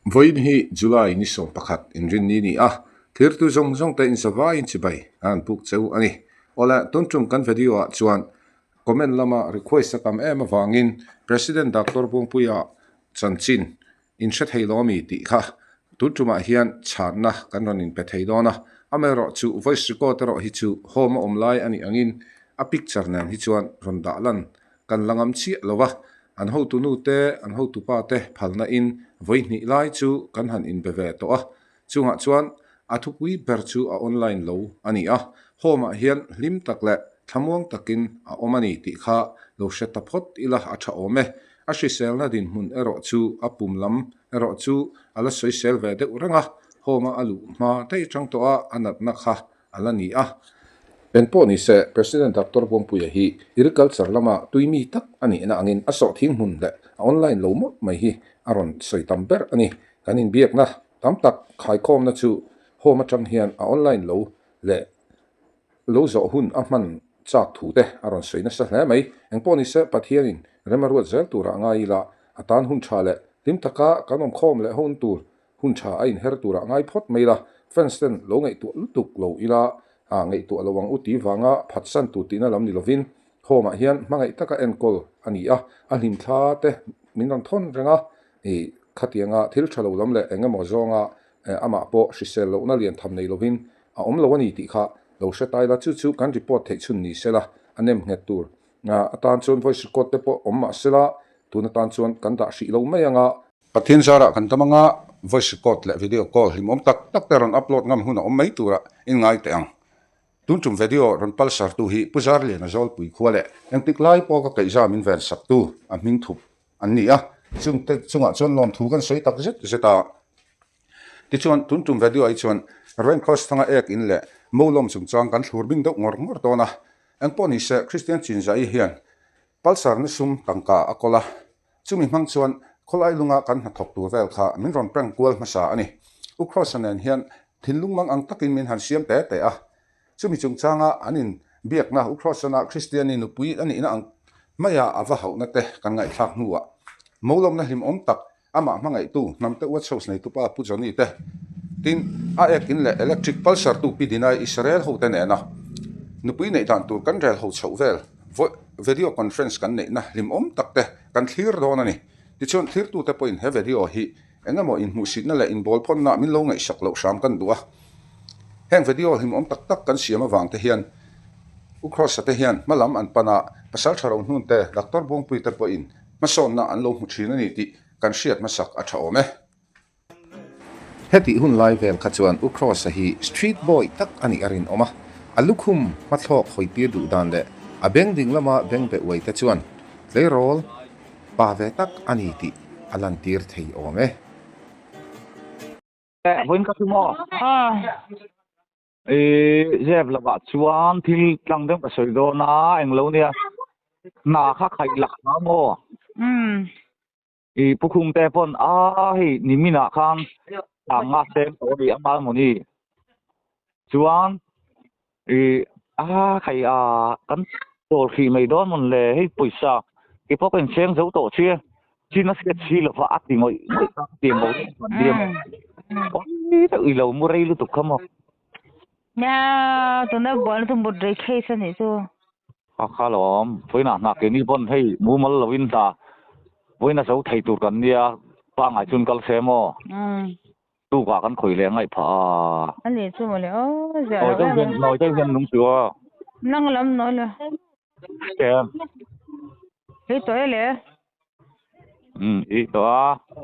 Vawiin hi July ni 11 inrinni ni a, thirtu zawng zawng te inzavaiin chibai a han puk cheu a ni. Awle, tun tum kan video ah chuan comment lama request a tam em avangin President Doctor Buangpuia chanchin in hre thei lo ami tih kha tun tumah hian chhanna kan rawn inpe thei dawn a, amaherawh chu voice record erawh hi chu home a awm lai a nih angin a picture nen hi chuan rawn dah lan kan la ngam chiah lo va, an hotu nu te an hotu pa te phalna in vawi hnih lai chu kan han inbe ve tawh a, chungah chuan a thupui ber chu a online lo a ni a, home ah hian hlim tak leh thlamuang takin a awm a ni tih kha lo hre ta phawt ila a tha awm e. A hriselna dinhmun erawh chu a pum lam erawh chu a la sawisel ve deuh reng a, home a a luh hma daih atang tawh a a natna kha a la ni a. Eng pawh ni se, President Doctor Buangpuia hi Agriculture lama tui mi tak a nihna angin a sawhthing hmun leh a online lo mawlh mai hi a rawn sawi tam ber a ni. Kan inbiakna tam tak khaikhawmna chu home atang hian a online lo leh lo zawh hun a hman chak thu te a rawn sawi nasa hle mai. Engpawh ni se, Pathianin rem a ruat zel turah ngai ila, a tan hun tha leh hlim taka kan awm khawm leh hun tur hun tha a inher turah ngai phawt mai ila, fans ten lo ngaihtuah lutuk lo ila, ah ngaihtuah lo ang u ti vanga phatsan tur tihna lam ni lovin home ah hian hmangaih taka enkawl a ni a, a hlimthla te min rawn thawn reng a, ih khatianga thil tha lo lam leh eng emaw zawnga amah pawh hrisel lohna lian tham nei lovin a awm lo a ni tih kha lo hre ta ila, chu chu kan report theih chhun ni sela a nem nghet tur atan chuan voice record te pawh awm mah sela tun atan chuan kan dah hrih lo mai ang a. Pathian zarah kan tam anga voice record leh video call hlimawm tak tak te rawn upload ngam hun a awm mai tura in ngai teh ang. Tun tum video rawn palsar tu hi Pu Zarliana Zawlpui khua leh engtik lai pawh ka keihza min ven sak tu a hming thup an ni a, chungte chungah chuan lawmthu kan sawi tak zet zet a. Tichuan, tun tum video ah hi chuan Rain Cross thanga ek in leh mo lawm chungchang kan thlur bing deuh ngawr ngawr dawn a. Engpawh ni se, Kristian Chinzai hian Pulsar na sum tangka a kawl a, chumi hmang chuan khawlai lunga kan hnathawk tur vel kha min rawn prank kual hmasa a ni. U Cross-a nen hian thinlung mang ang takin min han siam te te a. Chumi chungchanga an in biakna U Cross-ana Kristiani nupui a nihna ang maia a va hauhna te kan ngaihthlak hnuah mo lawmna hlimawm tak Amah hmangaihtu hnamte Watch House neitupa Pu Johnny te, tin, a ekin leh electric pulsar tu Pi Dinai Israel hote nena nupui neih dan tur kan rel ho chhoh vel video conference kan neihna hlimawm tak te kan thlir dawn a ni. Tichuan thlirtute pawhin he video hi eng emaw inhmuhsitna leh inbawlphawnna min lo ngaihsak loh hram kan duh a. Heng video hlimawm tak tak kan siam avang te hian U Kross-a te hian hmalam an pan a, Pasal tha ro hnun te, Doctor Buangpui te pawhin Hmasawnna an lo hmu thin a ni tih kan hriat hmasak a tha awm e. Hetih hun lai vel kha chuan U Kross-a hi street boy tak a nih a rinawm a, a lukhum hmathlawk hawitir duh dan leh a beng ding lama beng be uai te chuan tleirawl pa ve tak a ni tih a lantir thei awm e. Vawiin ka thu maw? I zep lovah chuan thil tlang deuh ka sawi dawn a, englo nia hna kha khaih lak hna maw? I Pu Khumte pawn a hei niminah khan tang nga sem tawh a ni a mal maw ni? Chuan i a khaih a kan chawl hrih mai dawn mawn le hei pawisa keipawh ka inseng zo tawh che. Chin a hriat si lova a ti ngawih ngawih kha ka ti mo ni mo. Awii deuh i lo mu rei lutuk kha maw. Nia tuna buaina chu mut rei case a nih chu. Kha kha lawm vawiinah hna keini pawn hei mumal lovin hna vawiina zo thei tur kan nia pangngai chuan kal se maw. Tukah kan khawih leh ngaih phah a. A nih chu mawle aw ziah loh em. Nawi deuh hian nung chu a. Nang lam nawi le. Em. Hei tawh e le. Um i tawh a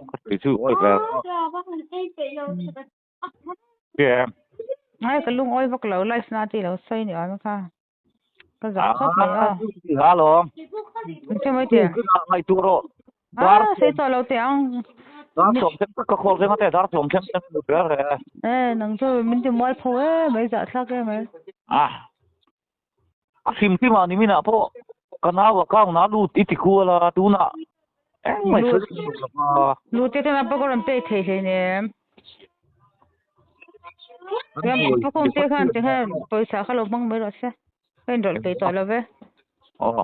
ka sawi chu awi ve. Em. Ai ka lung awi vak lo live na ti lo sawi ni awm kha. Ka zah khawp mai a. Ha lawm. Che mai te. Ngai tu ro. Dar sei to lo te ang. Dar som thleng ka call thleng ate dar som thleng thleng lu ber re. Eh nang chu min ti mual pho e mai zah thlak e mai. Ah. A hrim hrim ah nimin ah pawh ka nau account ah lut i ti kual a tunah engmah i sawi duh lo a. Lut te chuan a pawh ka rawn pek thei hleinem. Pu Khum te khan ti khan pawisa kha lo hmang mai rawh se. Ka inrawlh peih tawh lo ve. Aw.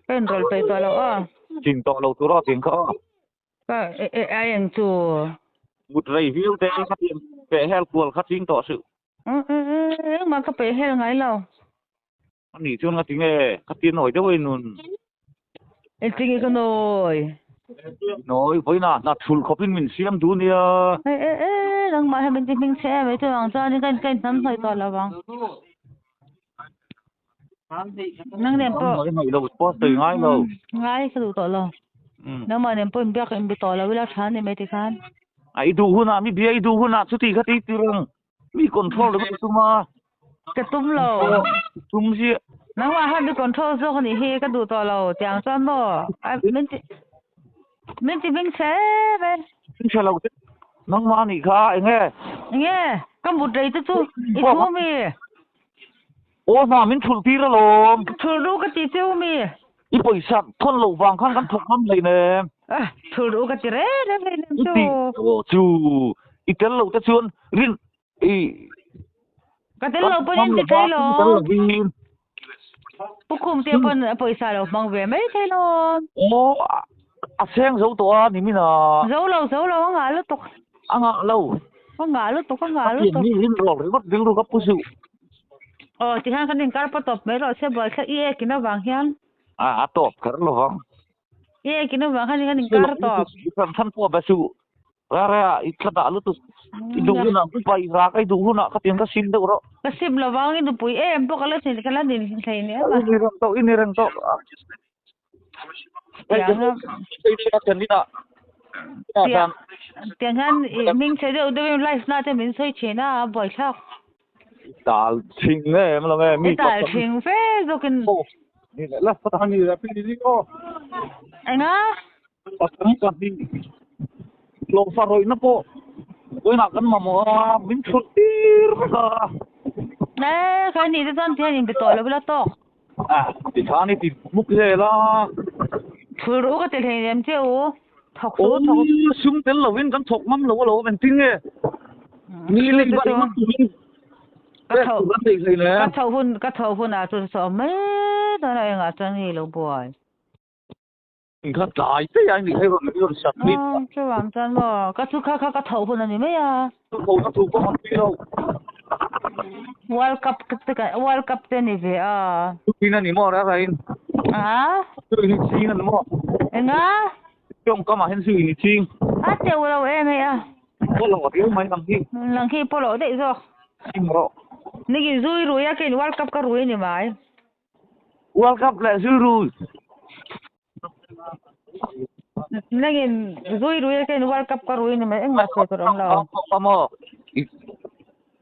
Ka inrawlh peih tawh lo aw. Ching tawh lo tur aw ching kha aw. Ka a eng chu. Mut rei viau te kha tiang peh hel kual kha ching tawh suh. Engmah ka peh hel ngai lo. Ani chuan nga tinge ka ti nawi deuh a inun. Engtinge ka nawi? Nawi vawiin a hna thulh khawpin min siam duh nia. E e e nangmah hian min ti hming che em mai chu ang chuan ka in hnam hnawih tawh lo vang. Nang nen pawh. Hnam hnawih lo pawh sawi ngai lo. Ngai ka duh tawh lo. Nangmah nen pawh inbiak inbe tawh lo ila tha ni mai tikhan. A i duh hunah mi bia i duh hunah chuti kha ti tir ang. Mi control lo ka tum a. Ka tum lo. Tum ziah. Nangmah khan mi control zawk anih hi ka duh tawh lo tiang chuan maw min ti min ti hming chhe em e. Hming chhe lo te nangmah anih kha enge. Enge ka mut rei te chu i thu mi. Aw hna min thulh tir alawm. Thulh ru ka ti cheu mi. I pawisa thawn loh vang khan kan thawk ngam hleinem. Ah, thulh ru ka ti reng reng hleinem chu. I ti aw chu i tel lo te chuan rin i Ka tel lo pawn in ti thei lo. Tel lovin. Pu Khum te pawn a pawisa lo hmang ve mai thei lo. Aw a seng zo tawh a ni min a. Zo lo zo lo a ngah lutuk. A ngah lo. A ngah lutuk a ngah lutuk. Ka pian ni rin rawk ringawt rilru ka pu suh. Aw tikhan kan inkar pawh tawp mai rawh se buaithlak i ekin avang hian. A a tawp kher lo vang. I ekin avang khan kan inkar tawp. I hran hran pawh be suh. Reh reh ah i thla dah lutuk. I duh hunah ka pai rak a i duh hunah ka tiang ka sim deuh rawh. Ka sim lo vang i nupui em pawh ka la ka la nin hlei nia. I ni reng tawh i ni reng tawh. Tiang hian hming chhe deuh deuhin live na te min sawi thin a, a buaithlak. Dal thing em lo nge mi Dal thing fe zawkin. Ni leh la pata ni la pi ni aw. Enga? Pathum ka hming. Hlawhfa rawih na pawh vawiinah kan mamawh a, min thulh tir vek a. E, khai ni te chuan tihian inbe tawh lo ila tawk. A, ti tha ni ti muk zel a. Thul ru ka ti hlei nem che u. Thawk su thawk. Aw, sum tel lovin kan thawk ngam lo alawm engtin nge? Ni lei va ringawt turin Ka tho ka tho hun ka tho hunah chuan saw mai dawn a engah chuan nge lo buai. Kha tlai te a ni hei rawn rawn submit a. Chuvang chuan maw ka chu kha kha ka tho hun a ni mai a. Tho na thu pawh an tui lo. World Cup te ka World Cup te ni ve a. Tukin a ni maw rara in. A? Chu in ching a ni maw. Enga? Tawngkam ah hian chu in ching. A teuh lo em hei a. Pawlawh riau mai lang hi. Lang hi pawlawh daih zawk. Sim rawh. Nigin zui rui a keiin World Cup ka rui a ni mai. World Cup leh zui rui. Nangin zui rui a keiin World Cup ka rui ni mai engmah sawi tur awm lo. A maw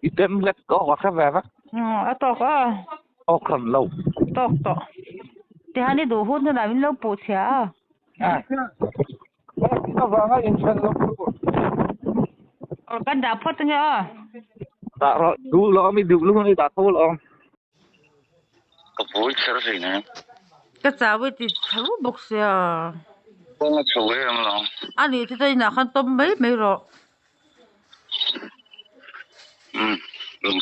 i tem hlek tawk a hre ve vek. A tawk a. Tawk hran lo. Tawk tawh. Tihan i duh hun hunah min lo puh chhia a. Avanga inthen lo tur. Kan dah phawt ange aw. Dah rawh duh lo mi duh lu ni dah tho lo. Ka buai kher hlei nen. Ka chau i ti tho bawk sia. Kawng a chho em lo. A nih chu chuan inah khan tawm mai mai rawh. Umm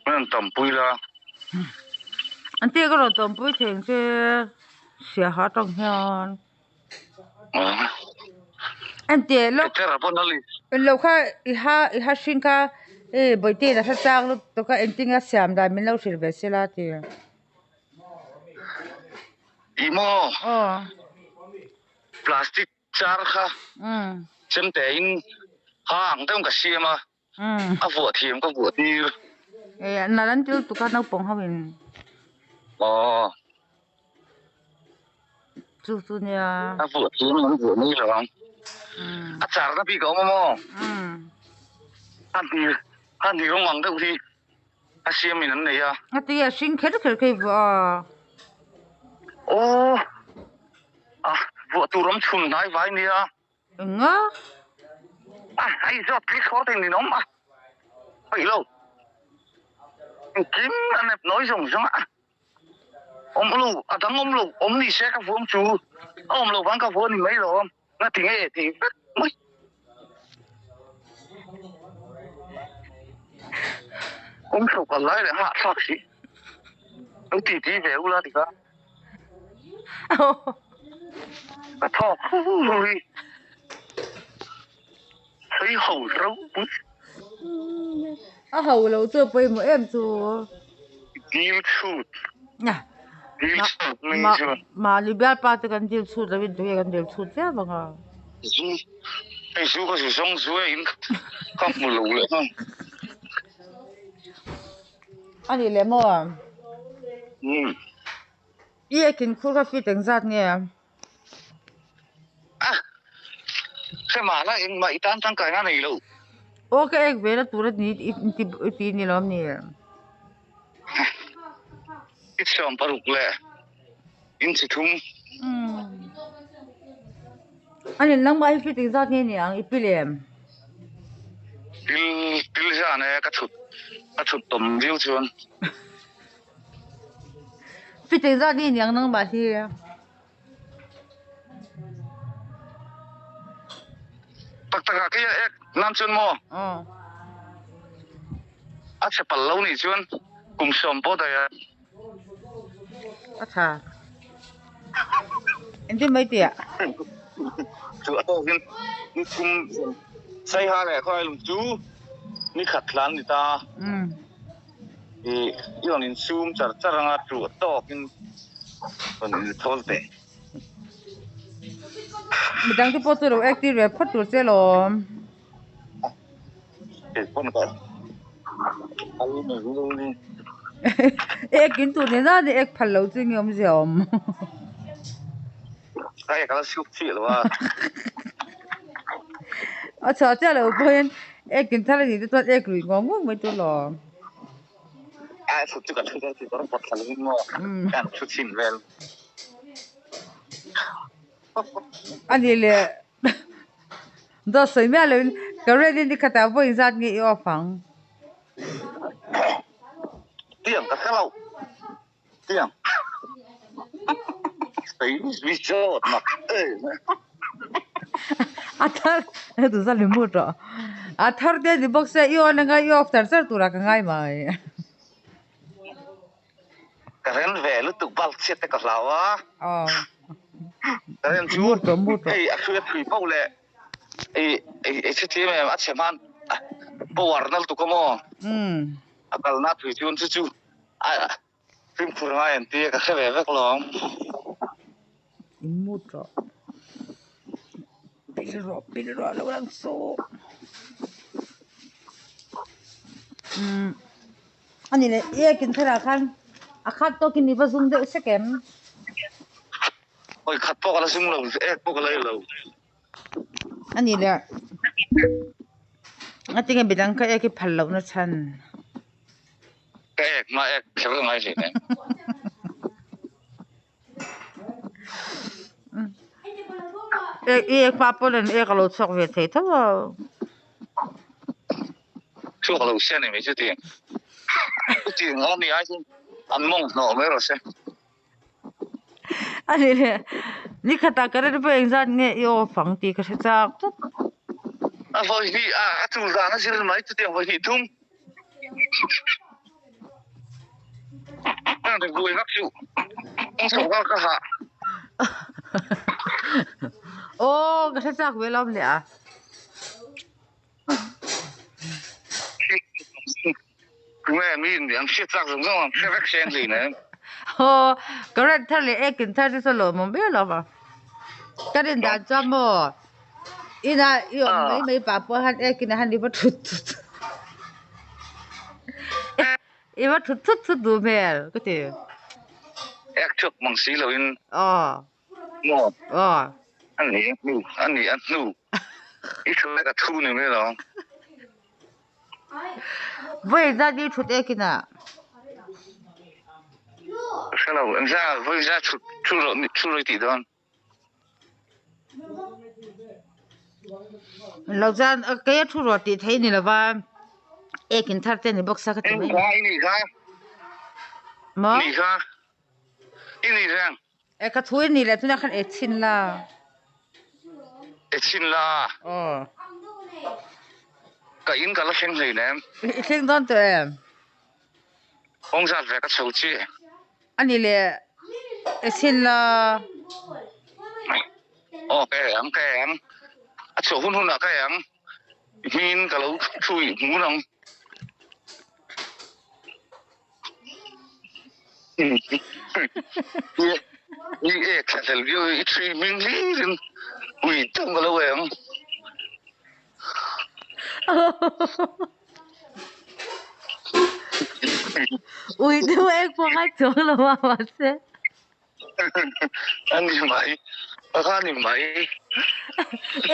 rawn tampui la. An tia ka rawn tampui thei ang che siaha atang hian. Engtiah lawk lo kha i ha i ha hring kha e bawihte in a hre chang lutuk a engtin nge a siam dan min lo hrilh ve se la ti. Ih maw aw plastic char kha chemte in ha ang deuh in ka siam a a vuah thiam ka vuah tir. E nal an ti lutuk a naupang ho in. Aw. Chu chu nia. A vuah thiam an vuah mai lo ang. A char na bik a awm a maw? A hni a hni rawng ang deuh hi a siam in an nei a. A ti a hring kher kher kha i vuah a. Aw a vuah tur awm chhun hnai vai nia. Enga? A, hei zawt tli thlawr thei ninawm a. Peih lo. Engkim a nep nawi zawng zawng a. Awm lo, a dang awm lo, awm ni se ka vuam chu. A awm lo vang ka vuah ni mai lo. Nga ti nge ti vek mai. Awm thlawk a lai leh hahthlak si. Lo ti ti ve ula ti kha. Ka thawk hu hu hi. Hei ho ropui. A ho lo chu a pawimawh em chu. Dil chhut. Dil chhut mai chu. Mahni bialpa te kan dil chhut lo in tunge kan dil chhut viau ang a. Zu hei zu ka zu zawng zu e in ka hmu lo leh nghal. A nih leh maw? I ekin khur kha fit engzat nge? A hre mahla engmah i tan tangkaina a nei lo. Aw ka ek ve na tur a ni i ti ni lawm ni? I 16 leh inchi thum. A nin nangmah hi fit engzat nge ni ang i pi lem? Pil pil zan e ka thut ka thut tawm viau chuan. Fit engzat nge ni ang nangmah hi? Tak tak ah kei a ek nan chuan maw? A chhe pal lo nih chuan kum 10 pawh daih a. A tha. Engtin mai tih ah? Chu a tawk in ni thum Saiha leh Khawialum chu ni khat hlan ni ta. I i rawn insum char char anga chu a tawk in rawn inthawl teh. Midang te pawh chu lo active ve phawt tur che lawm. Keipawn ka kal mai lo ni. Ek in tur nen a ni ek phal lo chu nge awmzia awm. Ka ek a la suk chiah lo a. A chhuah chiah lo pawhin ek in thar a nih te chuan ek lui ngawng ngawng mai tur lawm. A thut chu ka thu dawn tih pawh thla lovin maw ka han thu chhin vel. A nih leh dawt sawi miah lovin ka ready ni khatah vawi zat nge i off ang. Tiang ka hre lo. Tiang. A thar tu zan i mut rawh. A thar te ni bawk se i on anga i off char char turah ka ngai mai. Ka ren ve lutuk bulb chhiat te ka hlau a. Aw. Ka ren chu Mut rawh mut rawh. Hei a thui a thui pauh leh i i chhithiam em a chhe hman power na lutuk a maw. A kalna thui chuan chu chu a fimkhur ngai an tia ka hre ve vek lo ang. In mut rawh. Pil rawh pil rawh lo lang suh. Umm a ni leh i ekin thar ah khan a khat tawkin i va zum deuh sek em? Awi khat pawh ka la zum lo ek pawh ka la ei lo. A ni leh a tinge midang kha ek i phal loh na chhan. Ka ek hma ek kher ka ngai hlei nen. Ek i ek hma pawh nen ek a lo chhuak ve thei tho a. Chhuak lo se ni mai chu tiang. Chutiang a ni ai chuan an mawng hnawh mai rawh se. A ni le, ni khatah current pawh engzat nge i off ang tih ka hre chak tawp. A vawi hnih a, a tul dan a zir mai chutiang vawi hnih thum. Ka buai vak chu, kawng chho kha ka hah. Aw, ka hre chak ve lawm leh a. Tunge mi an hriat chak zawng zawng ang hre vek se an hlei nen. Aw, current thar leh ekin thar chu saw lawmawm viau lo va. Ka rin dan chuan maw ina i awm mai mai pah pawh han ekin a han i va thut thut i va thut thut thut duh hmel ka ti. Ek thuk mang si loin. Aw. Maw? Aw. A ni a hnu, a ni a hnu. I thu leh ka thu ni mai lo. Vawi zat i thut ekin ah? Ka hre lo, engzah vawi zat thut thu rawh thu rawh i tih dawn? Lo chuan kei a thu rawh tih theih ni lova ekin thar te ni bawk sa ka ti mai. Eng kha i nih kha? Maw? Nih kha. I nih reng. E ka thu i nih leh tunah khan e chhin la. E chhin la. Aw. Ka in ka la thleng hlei nem. I thleng dawn tawh em? Kawng zat ve ka chho chi. A nih leh e chhin la. Aw ka e ang ka e ang. A chhuah hun hunah ka e ang. Hmingin ka lo thui hmun ang. I ek thla hlel viau i thui hming hlirin ui deuh ka lo ei ang. Ui deuh ek pawh ngai chuang lo a mahse. A ni mai, a kha ni mai.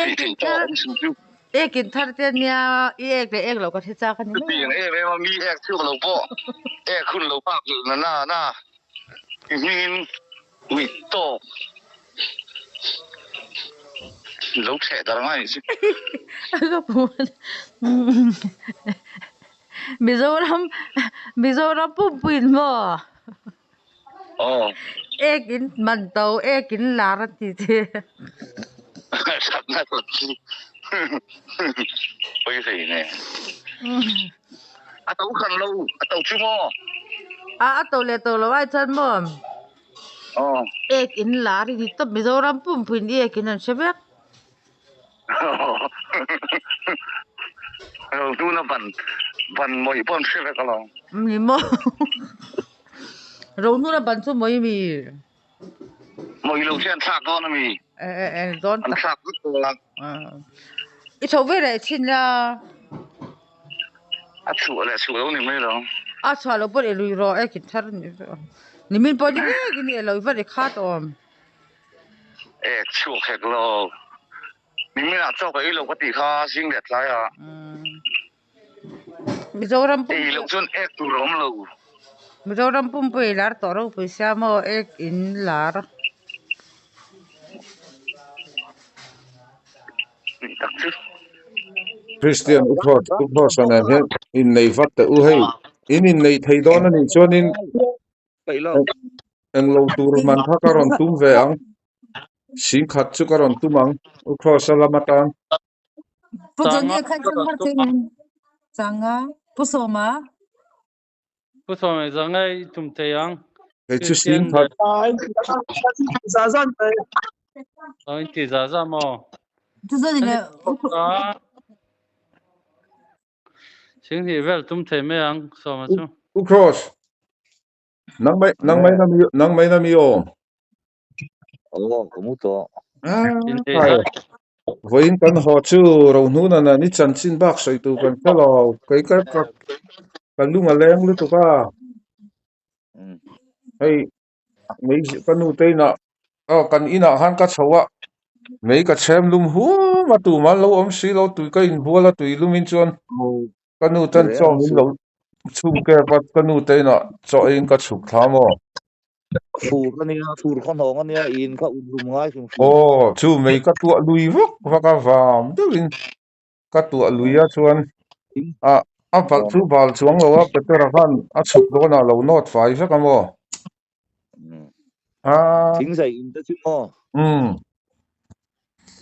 Ekin thar, ekin thar te nia i ek leh ek loh ka hre chak a ni mai. Chutiang em em a mi ek chhuak lo pawh ek hun lo bak na na na i hmingin ui tawk lo theh dar ngai si. Ka puan Mizoram Mizoram pumpuiin maw. Aw. Ek in man to, ek in lar a ti che. Thatna tawt chu pawi hlei nen. A to hran lo, a to chu maw? A a to leh to lo ai chuan maw? Aw. Ek in lar i ni tawp, Mizoram pumpuiin i ek in an hre vek. Lo tuna ban ban mawih pawh an hre vek alawm. Ni maw? Ro hnuna ban chu mawih mi? Mawih lo hian thlak dawn a mi? E e e dawn tak. An thlak vek dawn a. I chho ve leh thin la. A chhuah leh chhuah lo ni mai lo. A chhuah lo pawh i lui rawh e kin thar ni. Nimin pawh ni vek i ni lo i va ri khat awm. Ek chhuak hek lo. Niminah chaw ka ei lo ka tih kha zing leh tlai ah. Mizoram Ei loh chuan ek tur a awm lo. Mizoram pumpui i lar tawh ropui sia maw ek in lar. Nih tak chu. Christian Uphawt Uphawsa nen hian innei vat teh u hei. In innei thei dawn a nih chuanin Englo tur man kha ka rawn tum ve ang. Singkhat chu ka rawn tum ang. U Kross-a lam atan. Pu Johnny kha chuan har thei nen changa Pu Sawma. Pu Sawma zanga i tum thei ang. Kei chu singkhat. In ti za za maw? Chu Johnny leh Singhnih vel tum thei mai ang Sawma chu. U Kross. Nang mai nang mai na mi nang mai na mi aw. Aw ka mu tawh. Ah, kai. Vawiin kan haw chu Rohnuna nen i chanchin bak sawi tur kan hre lo. Kei ka ka ka lung a leng lutuk a. Hei mei ka nu te inah aw kan inah khan ka chho a mei ka chhem lum huam a tumah an lo awm si lo tui ka inbual a tui lumin chuan Ka nu ten chaw min lo chhung kep a, ka nu te inah chaw eiin ka chhuk thla maw? Fur a nia, fur khaw hnawng a nia, in kha un hlum ngai hrim hrim. Aw, chu mei ka tuah lui vak vak a, vam deuhin ka tuah lui a chuan a a valh chu val chuang lo a, Petera khan a chhuk dawnah lo nawt fai vek a maw? A. Thing zai in te chu maw? Umm.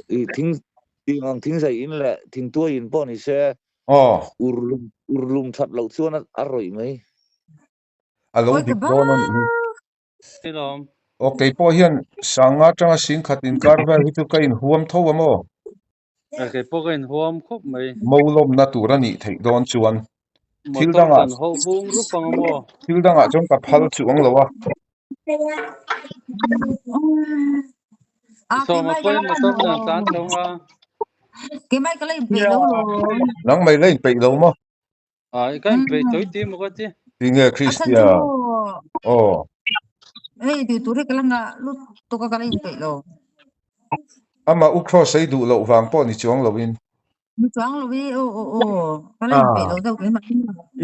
I thing tiang ang thing zai in leh thing tuai in pawh ni se. Aw. Ur lum ur lum that loh chuan a rawih mai. A lo dik dawn a nih hi. Silawm. Aw kei pawh hian sanga atanga singkhat inkar vel hi chu ka inhuam tho a maw? Kei pawh ka inhuam khawp mai. Mo lawmna tur a nih theih dawn chuan thil Motor dangah kan ho bung rup ang maw? Thil dangah chuan ka phal chu ang lo a. Sawma pawhin motor nen tlan tho nga. Keimah ka la inpeih lo lo. Nang mai la inpeih lo maw? Ai ka inpeih tawih ti maw ka ti. Tinge Christia? Aw. Hei tih tur hi ka la ngah lutuk a ka la inpeih lo. Amah u Kross ei duh loh vang pawh ni chuang loin. Ni chuang lo i aw aw aw ka la inpeih lo deuh keimah hi.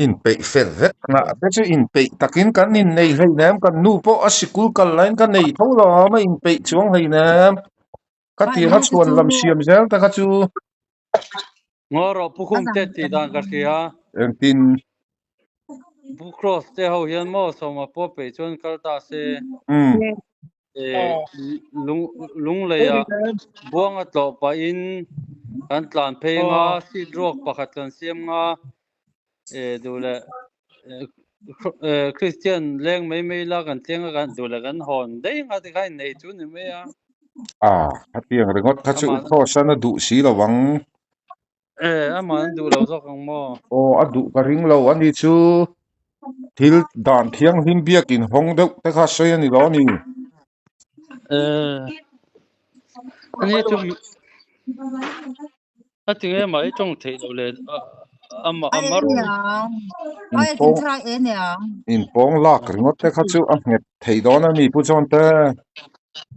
Inpeih fel vek ngah te chu inpeih takin kan innei hleinem kan nu pawh a sikul kal laiin ka nei tho lo a inpeih chuang hleinem. Ka tiang a chhuan lam siam zel ta kha chu. Ngaw rawh Pu Khum te tih dan ka hria. Engtin? Pu Cross te ho hian maw sawma pawh peih chuan kal ta se. Lung lungleia buanga tlawh pahin kan tlan phei nga seat ruak pakhat kan siam nga duh leh Christian leng mai mai la kan thleng a kan duh leh kan hawn daih nga tikhan innei chu ni mai a. A, hetiang ringawt kha chu Cross-an a duh si lo ang. E, amah an duh lo zawk ang maw? Aw, a duh ka ring lo a ni chu. Thil dan thianghlim biak inhawng deuh te kha sawi a ni lo a ni. E, ani chu a ti nge mah i tawng theih loh le ama A ama e niang. A e kin thar a e niang. Inpawng lak ringawt te kha chu a nghet thei dawn a ni Pu John te.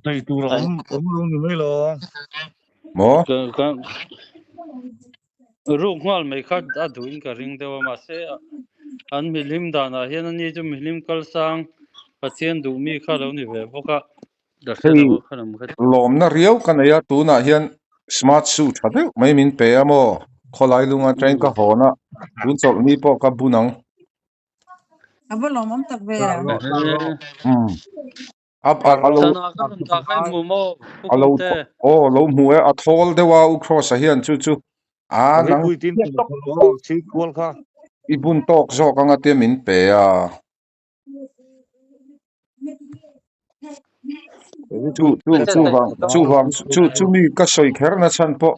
Thei tur a awm awm lo ni mai lo. Maw? Ka ruk nghal mai kha a duhin ka ring deuh a mahse an mihlim danah hian ani chu mihlim kalsang Pathian duh mi kha lo ni ve bawk a. Ka hre Hei lo a kha lam kha. lawmna riau ka nei a tunah hian smart shoe tha deuh mai min pe a maw khawlai lung atangin ka hawn a tun chawlhni pawh ka bun ang. A va lawmawm tak ve. Umm a a lo Sana ka rawn dah kha i hmu maw Pu a lo Kumte? aw lo hmu e a thawl deuh a U Cross-a hian chu chu a nang Ripui tin tur chhit kual kha. I bun tawk zawk anga tia min pe a. Chu chu chu vang chu vang chu chu mi ka sawi kher na chhan pawh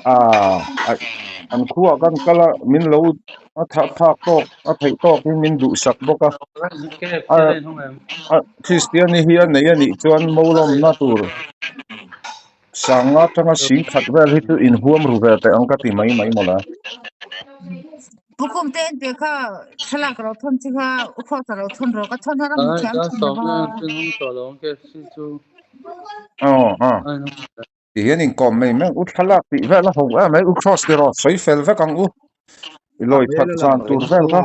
ah an khuah kan kal a min lo a thah phak tawk a theih tawk in min duhsak bawk a a a Kristiani hi a nei a nih chuan Molawmna tur Sanga atanga sing khat vel hi chu inhuam ru ve teh ang ka ti mai mai mawle. Pu Kum te en te kha thlalak ro thawn chi kha u khaw ta ro thawn ro ka thawn har a hmu thiam thin lo va. Aw a ti hian inkawm mai mai u thlalak tih vel a ho em mai u cross ti rawh sawi fel vek ang u i lawi that zan tur vel kha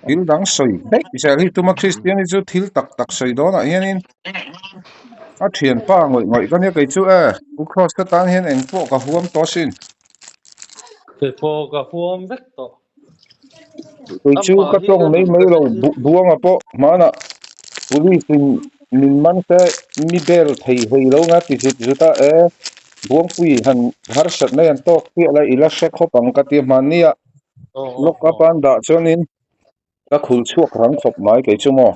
thil dang sawi daih zel hi tuma Kristian hi chu thil tak tak sawi dawnah hianin a thianpa ngawih ngawih ka nia kei chu e u cross ka tan hian eng pawh ka huam tawh asin. Kei pawh ka huam vek tawh. Kei chu ka tawng mai mai lo buanga pawh hmanah police in min man se mi bel thei hlei lo nga ti zut zut a e Buangpui han harsat mai an tawk chiah la i la hre khawp ang ka ti hmannia lock up an dah chuanin ka khul chhuak rang khawp mai kei chu maw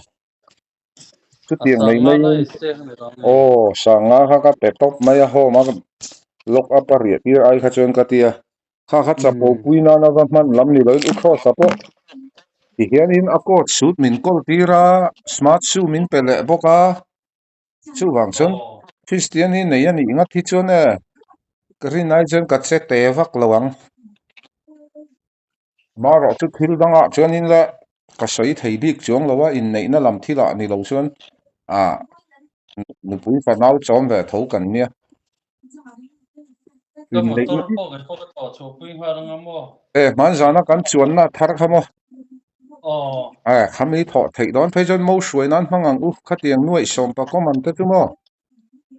chutiang mai mai aw sanga kha ka pe tawp mai a home a lock up a riah tir ai kha chuan ka ti a kha kha chapo pui nana va hman lam ni loin u cross a pawh ti hianin a coat suit min kawl tir a smart shoe min pe leh bawk a. Chuvang chuan Kristian hi nei a nih ngat hi chuan e ka rin ai chuan ka che te vak lo ang. Marawh chu thil dangah chuanin la ka sawi thei bik chuang lo a, inneihna lam thilah ni lo chuan ah nupui fanau chawm ve tho kan nia. Ka motor pawh kei pawh ka tawh chhuahpui nghal anga maw? E hmanzana kan chuanna thar kha maw? Aw. E khami thawh theih dawn phei chuan mo hruai nan hmang ang u khatiang nuaih sawm pakawm an te chu maw?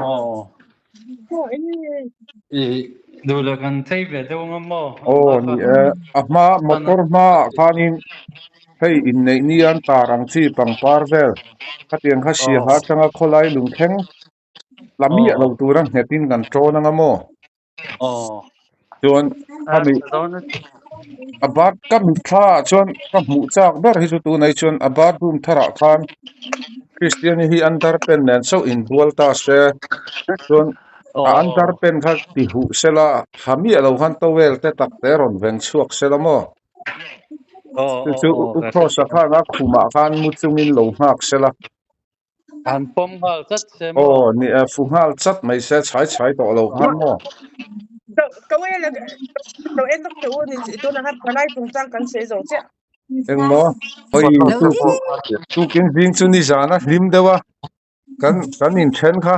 Aw. I duh leh kan chei ve deuh anga maw? Aw ni e, a hma motor hmaah khanin hei inneih ni an tar ang chi pangpar vel khatiang kha siaha atanga khawlai lungthleng La miah lo tura nghetin kan ṭawn anga maw? Chuan khami a bath ka mitthla ah chuan ka hmuh chak ber hi chu tunah chuan a bathroom tharah khan Kristiani hi underpant nen chauh inbual ta se chuan a underpant kha ti huh sela ha miah lo khan towel te tak te rawn veng chhuak sela maw? Chu chu u Cross-a khan a khumah khan mu chungin lo nghak sela. An pawm nghal chat se maw? Aw, ni e, fu nghal chat mai se, chhai chhai tawh lo khan maw? Ka ka wel a lo en lawk teh u ni tunah khan palai chungchang kan sawi zo chiah. Eng maw? Hawi tu tukin zing chu nizan a hlim deuh a, kan kan inthen kha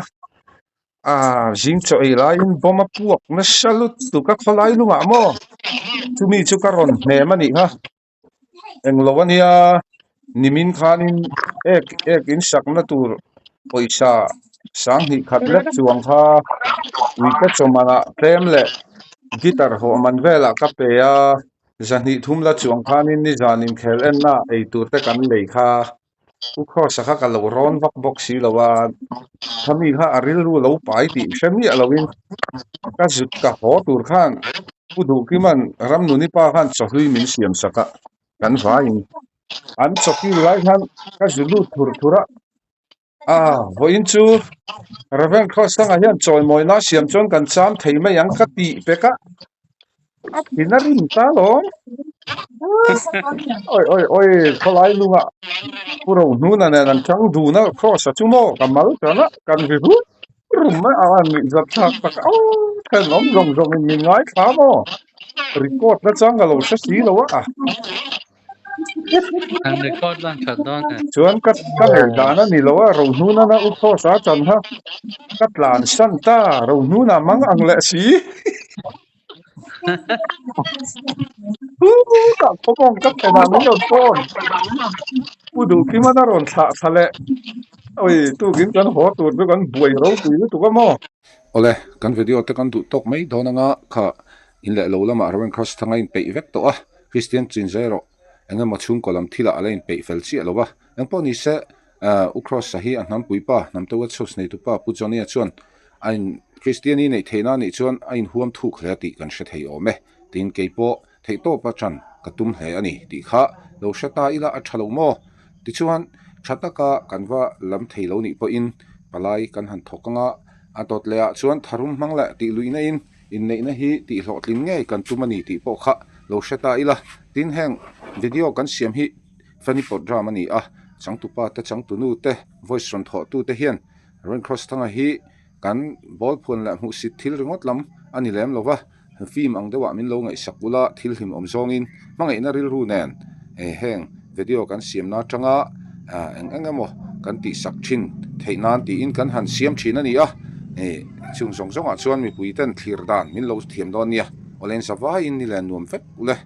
ah zing chaw ei laiin bawm a puak nasa lutuk a khawlai lungah maw? Chumi chu ka rawn hnem a nih kha. Englo ania nimin khanin ek ek in sakna tur pawisa sanghnih khat lek chuang kha uite chawmanah tlem leh guitar hawh man velah ka pe a zahnih thum la chuang khanin nizan inkhel enna ei tur te kan lei kha u Kross-a kha ka lo rawn vak bawk si lo a khami kha a rilru lo pai tih hre miah loin ka zut ka haw tur khan Pu Duhkima'n Ramnuni pa khan chawhlui min siam sak a, kan vaiin an chawkil lai khan ka zu lut thur thur a. A vawiin chu Reverend Cross Thanga hian chawimawina siam chuan kan cham thei mai ang ka tih pek a, a thin a rim ta alawm. Oi oi oi khawlai lungah Pu Rohnuna nen an chang dun a Cross-a chu maw ka mal tan a kan ri rum rum mai a a nuihzat thlak tak a aw thenawm zawng zawngin min ngaithla maw record na chang ka lo hre si lo a. An record lan that dawn e. Chuan ka ka ngaih dan a ni lo a, Rohnuna na u Cross a chan kha ka tlan san ta, Rohnuna mang ang leh si. Ka khawmawng ka thlen ah min rawn phone. Pu Duhkima na rawn thlah thla leh. Oi tukin kan haw tur chu kan buai ropui lutuk a maw. Awle, kan video te kan duh tawk mai dawn anga kha in leh lo lamah Rowan Cross thanga inpeih vek tawh a. Christian chin zai erawh eng emaw chhungkaw lam thilah a la inpeih fel chiah lo va, engpawh ni se U Cross-a hi a hnampui pa, hnamte Wetsos neitu pa Pu Johnny-a chuan a in Christian-i neih theihna a nih chuan a inhuam thuk hle a tih kan hre thei awm e, tiin kei pawh theihtawpa ṭan ka tum hle a ni tih kha lo hre ta ila a ṭha lo maw? Tichuan, ṭha taka kan va lam thei lo nih pawhin palai kan han thawk anga a dawt lehah chuan tharum hmang leh tih luihna in Inneihna hi tihhlawhtlin ngei kan tum a ni tih pawh kha lo hre ta ila. Tin heng video kan siam hi funny program a ni a, changtupa te changtunu te voice rawn thawhtu te hian Rain Cross thanga hi kan ball phuan leh hmuhsit thil ringawt lam a ni lem lo va, film ang deuhah min lo ngaihsak ula thil hlim awm zawngin hmangaihna rilru nen heng video kan siamna atanga eng eng emaw kan tihsak thin theih nan tiin kan han siam thin a ni a, chung zawng zawngah chuan mipui ten thlir dan min lo thiam dawn nia, awleng zavaiin ni len nuam vek ule.